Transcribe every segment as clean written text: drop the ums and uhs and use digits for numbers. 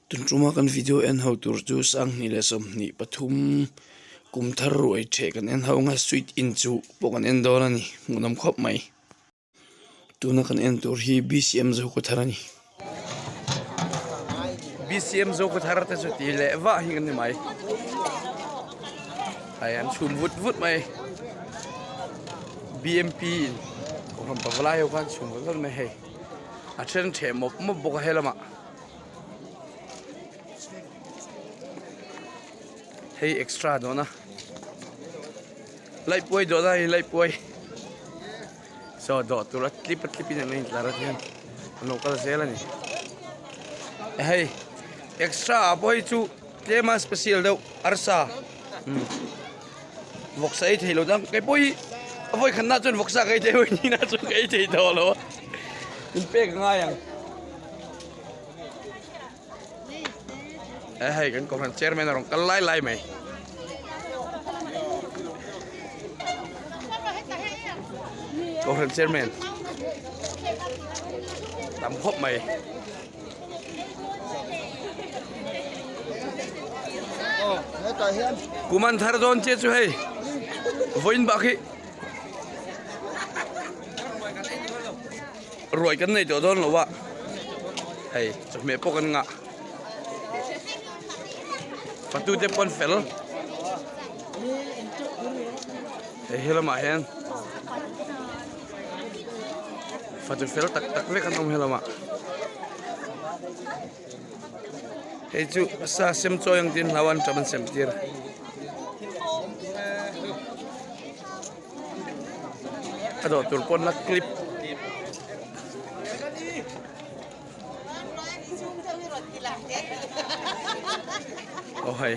Tun tuma kan video en ho tur chu sanghnih leh 23 kum thar ruai theh kan en ho anga sweet in chu pawh kan en dawn a ni hmuhnawm khawp mai tuna kan en tur hi B_C_M Zokhawthar a ni. B_C_M Zokhawthar te chu tih leh vah hi kan ni mai hei an chhum vut vut mai B_M_P in kohhran pavalai ho khan chhum vut vut mai hei a then theh mawp mawp bawk a helamah. Hei extra dawn a laihpuai dawh lai laihpuai saw dawh tur a tlip a tlip in an intlar a hian an lo kal zel a ni hei extra ah pawh hei chu tlem a special deuh arsa umm vawksa ei theih loh chuan kei pawh hi a vawi khat na chuan vawksa ka ei thei a ni na chuan ka ei thei tawh lo a inpek a ngai ang. Hei kan kohhran chairman a rawn kal lai lai mai. Kohhran chairman tam khawp mai. Kuman thar dawn che chu hei vawiin bak hi Ruai kan nei tawh dawn lo a, hei chawhmeh pawh kan ngah. Fatute pawn fel. Hei he lamah hian fatu fel tak tak vek an awm he lamah. Hei chu sa sem chawi ang tin hlau an ṭap an sem tir. A dawh tur pawn la clip aw hei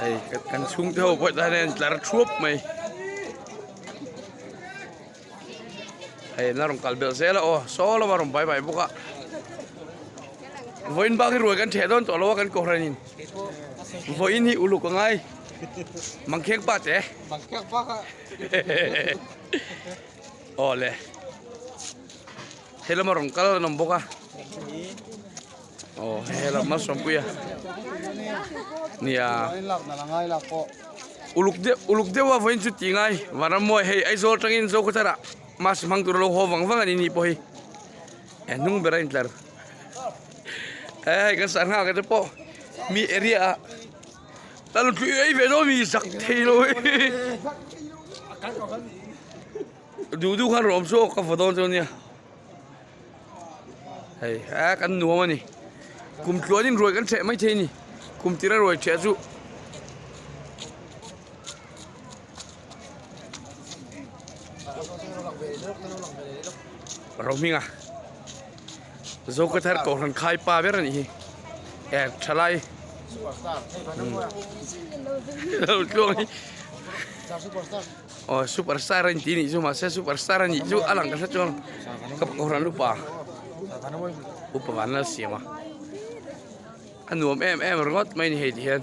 hei kan chhungte ho pawh tah hian an tlar thuap mai. Hei an la rawn kal belh zel a aw saw lama rawn bai bai bawk a vawiin bak hi ruai kan theh dawn tawh lo a kan kohhran in vawiin hi uluk a ngai mangkheng pa che aw le he lama rawn kal an awm bawk a aw he lam a sawmpui a nia uluk deuh uluk deuh a vawiin chu tih ngai vanram mawi hei Aizawl atangin Zokhawthar ah mask hmang tur a lo haw vang vang a ni ni pawh hi eh hnung ber a intlar eh hei kan sangha te pawh mi area ah lal tui ei ve dawn mi zak thei lo hi duh duh khan rawm chu ka vaw dawn chu ania. Hei a kan nuam a ni kum tluanin ruai kan ṭheh maithei a ni kum tira ruai ṭheh chu. Rohminga Zokhawthar Kohhran khai pa ber a nih hi e thalai lo tluang hi. Aw super star a inti nih chu mahse super star a nih chu a lang ka hre chuan ka kohhran upa upa van la siam a a nuam em em ringawt mai a ni hei ti hian.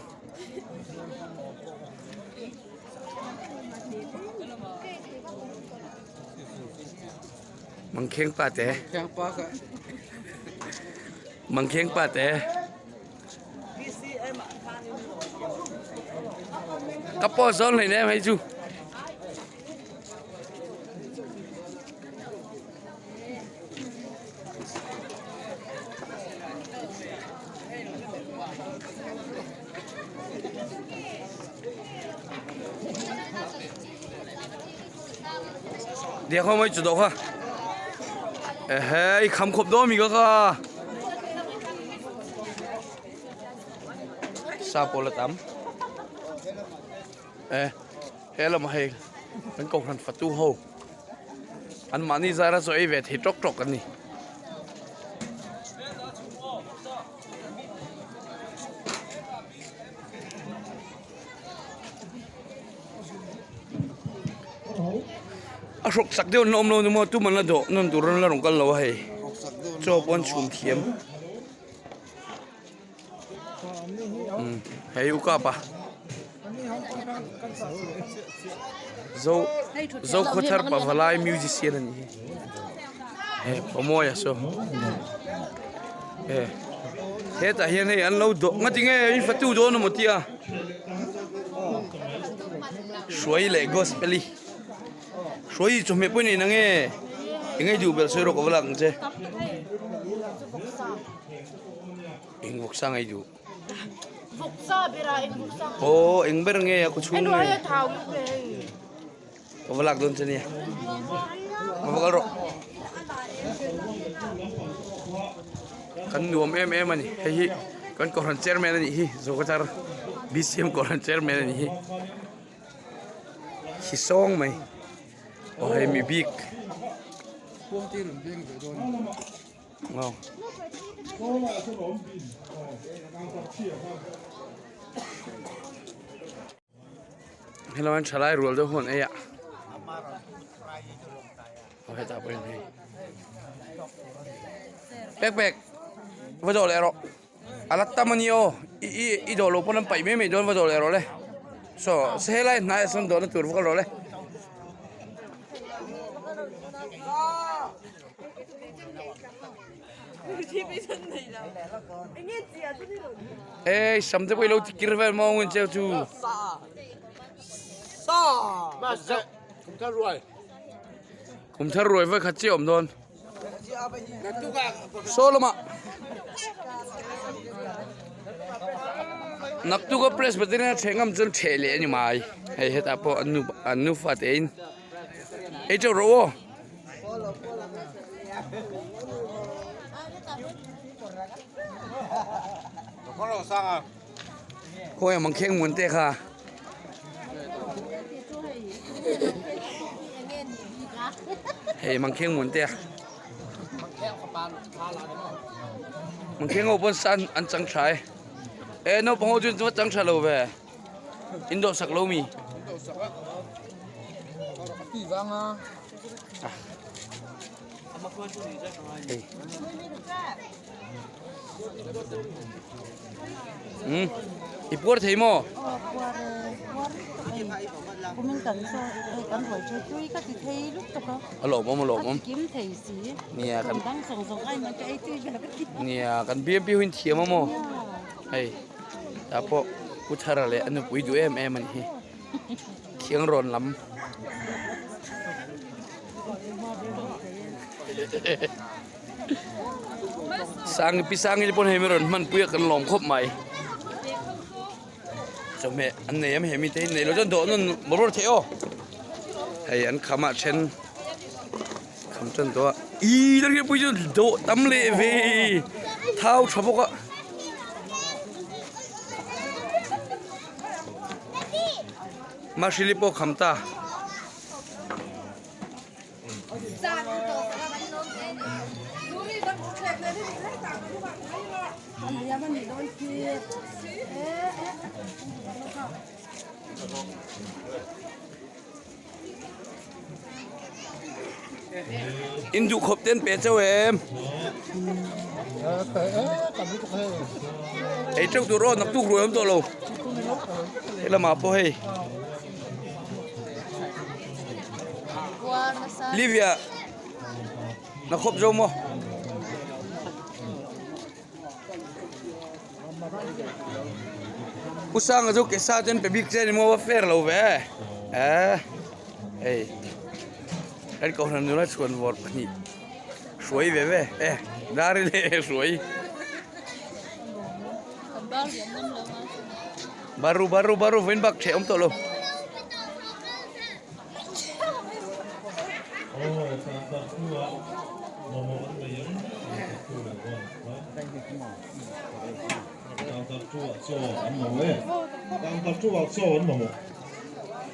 Mangkheng pa te Mangkheng pa te. Ka pawh zawn hlei nem hei chu. Dia kho mai chu do kha. Ehe i kham khop do mi ka ka. Sa pawh la tam. E he lamah hei kan kohhran fatu ho an mahni zara chaw ei ve thei tawk tawk an ni. A hrawk sak deuh an la awm lo ni maw tuman la dawh nawn tur an la rawn kal lo a hei chaw pawh an chhum thiam umm hei u kap a. Zo Zokhawthar Pavalai musician a nih hi he Pawmawia saw he hetah hian hei an lo dawh ngati nge in fatu dawn emaw tia hruai leh gospel i hruai hi chawhmeh pawh i nei na nge eng nge duh belh sawi rawh ka va lak ang che eng vawksa nge i duh. Aw eng ber nge a kawchhung nge ka va lak dawn che nia ka va kal rawh kan nuam em em a ni hei hi kan kohhran chairman a nih hi Zokhawthar B_C_M kohhran chairman a nih hi hi sawng mai aw hei mi bik. Hello an thalai rual deuh hun ei a aw hetah pawh hian hei pek pek va dawh leh rawh a la tam a ni aw i i i dawh loh pawn an paih mai mai dawn va dawh leh rawh le saw helai hnaiah sawn dawhna tur va kal rawh le. Ê sắm te pawh i lo ti kir vel maw ngun cheu chu. Kum thar ruai vai khat chiah awm dawn. Saw lamah. Naktuk a Presbyterian a ṭheh ngam chuan ṭheh leh a ni mai. Hei hetah pawh an nu an nufa te in ei teuh rawh aw. Khawi ang kheng mun te kha. Hei mangkheng mun te a. Mangkheng ho pawn san an chang tha e. E naupang ho chu va chang tha lo ve. In dawh sak lo mi. Hmm. I puar thei maw? A lawmawm a lawmawm. Nia kan Nia kan BMP huin thiam a maw? Hei tah pawh Pu Thara leh a nupui duh em em a ni hi. Thiang rawn lam. Sangi pi sangi te pawn hei mi rawn hman pui a kan lawm khawp mai. Chawhmeh an nei em hemi te hi nei lo chuan dawh nawn bawr bawr theih aw. Hei an kham ah then kham tan tawh a ih darkir pui chu dawh tam leh ve thau tha bawk a. Mahrilli pawh kham ta. In duh khawp te an pe chauh em? Ei teuh tur aw naktuk ruai awm tawh lo. He lamah pawh hei. Livia na khawp zo maw? U Sanga chu ke sa ten pe bik che ni maw va fair lo ve eh hei kan kohhran nula chhuan vawr pahnih hruai ve ve eh dari leh hruai baru baru baru vawiin bak ṭheh awm tawh lo.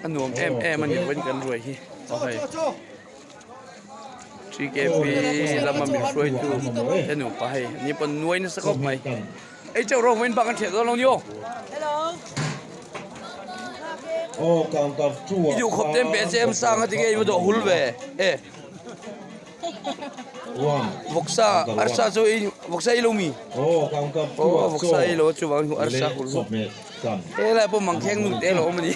A nuam em em a ni vawiin kan ruai hi aw hei TKP lama min hruaitu te nupa hei an ni pawn nuai nasa khawp mai. Ei chauh rawh vawiin bak an ṭhiah dawn lo ni aw. I duh khawp te an pe che em sang a tinge i va dawh hul ve e. Vawksa arsa chu ei vawksa ei lo mi. Aw vawksa ei lo a chuvang hi arsa hul hu. Helai pawh mangkheng nu te lo awm a ni.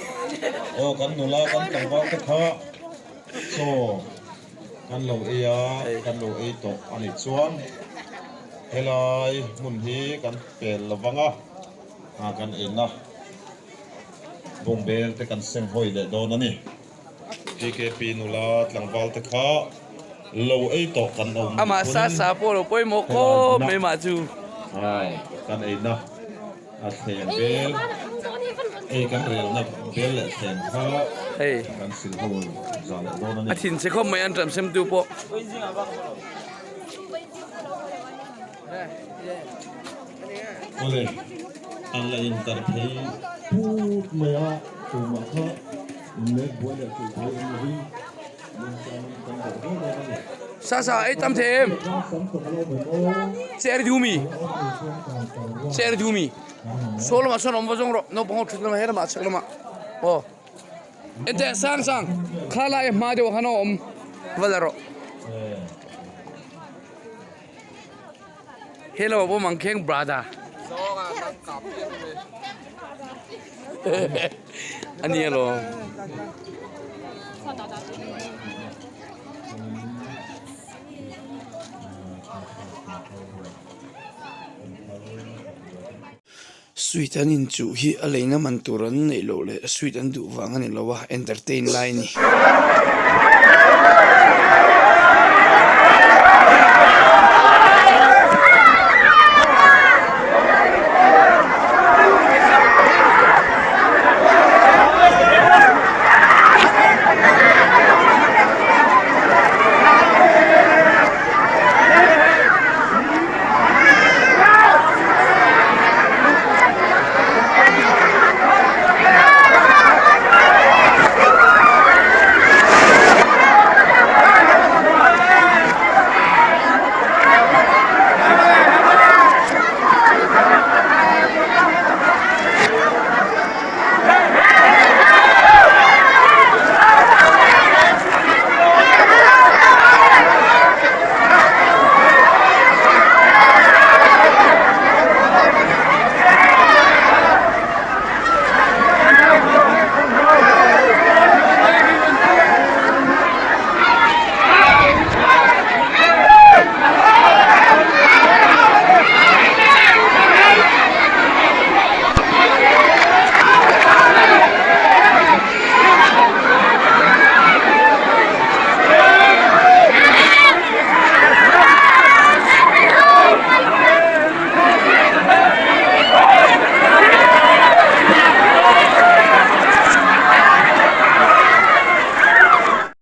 Aw kan nula kan tlangval te kha chaw kan lo ei a, kan lo ei tawh a nih chuan helai hmun hi kan pel lo vang a, kan eina bungbel te kan seng hawi leh dawn a ni. TKP nula tlangval te kha lo ei tawh kan awm Amah pawn sa sa pawh lo pawimawh helai khawp hmuna mai mah chu. kan eina a thleng bel ei kan relna bel leh thleng kha Hei. kan sil ho zah leh dawn a ni. A thin che khawp mai an ṭam sem tu pawh. Awle, an la intar phei phut mai a, tumah kha inlek buai leh tih buai awm lovin lungchang kan dawh viau dawn a ni. Sa sa ei tam thei em? Cher du mi? Cher du mi? Saw lamah sawn awm va zawng rawh, naupang ho thut lamah he lamah chhak lamah aw. Enteh sang sang kha lai hma deuh ah khan a awm va la rawh. Hello pawh mang kheng brother. Ani alo. Sweet an inchuh hi a leina man tur an neih loh leh sweet an duh vang a ni lo a, entertain lai a ni.